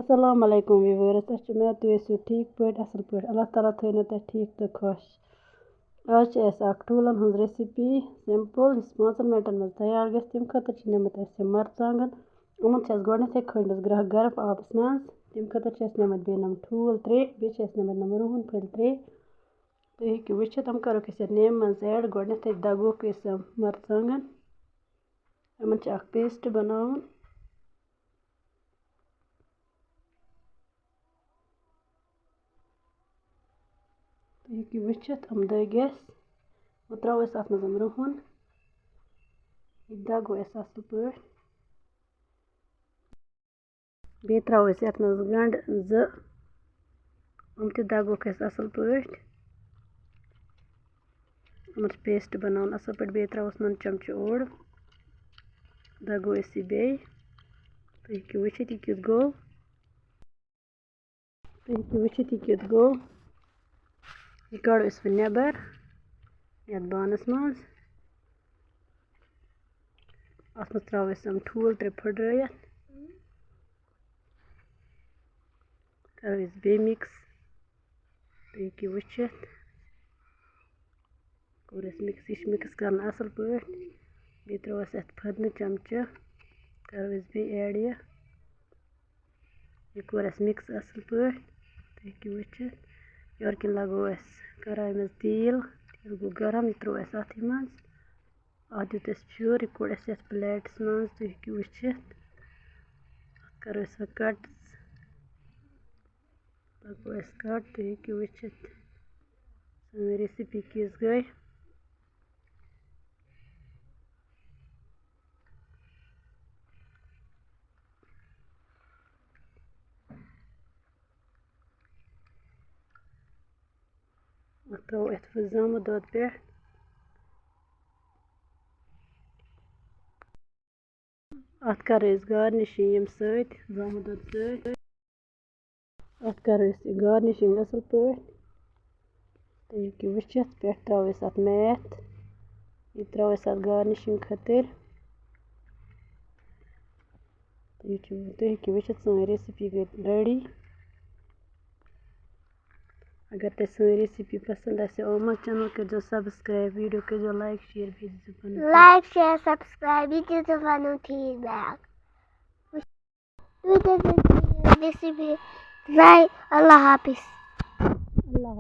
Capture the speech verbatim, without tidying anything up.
السلام علیکم ویورز، أسۍ چھِ اُمید تُہۍ ٲسِو ٹھیٖک پٲٹھۍ، اَصٕل پٲٹھۍ۔ اللہ تعالیٰ تھٲینو تۄہہِ ٹھیٖک تہٕ خۄش۔ آز چھِ اَسہِ اَکھ ٹھوٗلَن ہٕنٛز recipe، simple، یُس پانٛژَن مِنٹَن منٛز تیار گژھِ۔ تَمہِ خٲطرٕ چھِ نِمٕتۍ اَسہِ یِم مَرژٕوانٛگَن، یِمَن چھِ اَسہِ گۄڈٕنٮ۪تھٕے کھٲنٛڈمٕژ گرٛکھ گرم آبَس منٛز۔ تَمہِ خٲطرٕ چھِ اَسہِ نِمٕتۍ بیٚیہِ نَم ٹھوٗل ترٛےٚ، بیٚیہِ چھِ اَسہِ نِمٕتۍ نَم رُہُن پھٔلۍ ترٛےٚ۔ تُہۍ ہیٚکِو وٕچھِتھ، یِم کَرُکھ أسۍ یَتھ نیمہِ منٛز add۔ گۄڈٕنٮ۪تھٕے دَگوکھ أسۍ یِم مَرژٕوانٛگَن۔ یِمَن چھِ اَکھ paste بَناوُن۔ تُہۍ ہیٚکِو وٕچھِتھ، یِم دٔگۍ اَسہِ۔ وۄنۍ ترٛاوو أسۍ اَتھ منٛز یِم رُہُن۔ یہِ تہِ دَگو أسۍ اَصٕل پٲٹھۍ۔ بیٚیہِ ترٛاوو أسۍ یَتھ منٛز گَنٛڈٕ زٕ۔ یِم تہِ دَگوکھ أسۍ اَصٕل پٲٹھۍ۔ یِمَن چھِ paste بَناوُن اَصٕل پٲٹھۍ۔ بیٚیہِ ترٛاووس نُن چَمچہٕ اوٚڑ۔ دَگو أسۍ یہِ بیٚیہِ۔ تُہۍ ہیٚکِو وٕچھِتھ، یہِ کیُتھ گوٚو۔ تُہۍ ہیٚکِو وٕچھِتھ، یہِ کیُتھ گوٚو۔ یہِ کَڑو أسۍ وۄنۍ نٮ۪بَر یَتھ بانَس منٛز۔ اَتھ منٛز ترٛاوو أسۍ یِم ٹھوٗل ترٛےٚ پھٕٹرٲیِتھ۔ کَرو أسۍ بیٚیہِ mix۔ تُہۍ ہیٚکِو وٕچھِتھ۔ کوٚر اَسہِ mix، یہِ چھِ mix کَرُن اَصٕل پٲٹھۍ۔ بیٚیہِ ترٛوو اَسہِ اَتھ پھٔدنہٕ چَمچہٕ۔ کَرو أسۍ بیٚیہِ add یہِ۔ یہِ کوٚر اَسہِ mix اَصٕل پٲٹھۍ۔ تُہۍ ہیٚکِو وٕچھِتھ۔ یورٕ کِنۍ لَگوو اَسہِ کَرایہِ منٛز تیٖل۔ تیٖل گوٚو گرم، یہِ ترٛوو اَسہِ اَتھٕے منٛز۔ اَتھ دیُت اَسہِ پھیُر، یہِ کوٚڑ اَسہِ یَتھ plateس منٛز۔ تُہۍ ہیٚکِو وٕچھِتھ۔ اَتھ کَرو أسۍ وۄنۍ cut۔ پَکو أسۍ cut، تُہۍ ہیٚکِو وٕچھِتھ۔ سٲنۍ recipe کِژھ گٔے۔ اَتھ ترٛاوو أسۍ زامُت دۄد پٮ۪ٹھ۔ اَتھ کَرو أسۍ garnishing ییٚمہِ سۭتۍ، زامُت دۄد سۭتۍ۔ اَتھ کَرو أسۍ یہِ garnishing اَصٕل پٲٹھۍ۔ تُہۍ ہیٚکِو وٕچھِتھ، پٮ۪ٹھ ترٛاوو أسۍ اَتھ میتھ۔ یہِ ترٛاوو أسۍ اَتھ garnishing خٲطرٕ۔ تُہۍ ہیٚکِو، تُہۍ ہیٚکِو وٕچھِتھ، سٲنۍ recipe گٔے ready۔ اگر تۄہہِ سٲنۍ recipe پسنٛد آسہِ آمٕژ، channel کٔرۍزیو subscribe، video کٔرۍزیو like، share، بیٚیہِ دیٖزیو پنُن like، share، subscribe، بیٚیہِ دیٖزیو پنُن feedback۔ تُہۍ تہِ کٔرۍزیو recipe try۔ اللہ حافظ۔ اللہ حافظ۔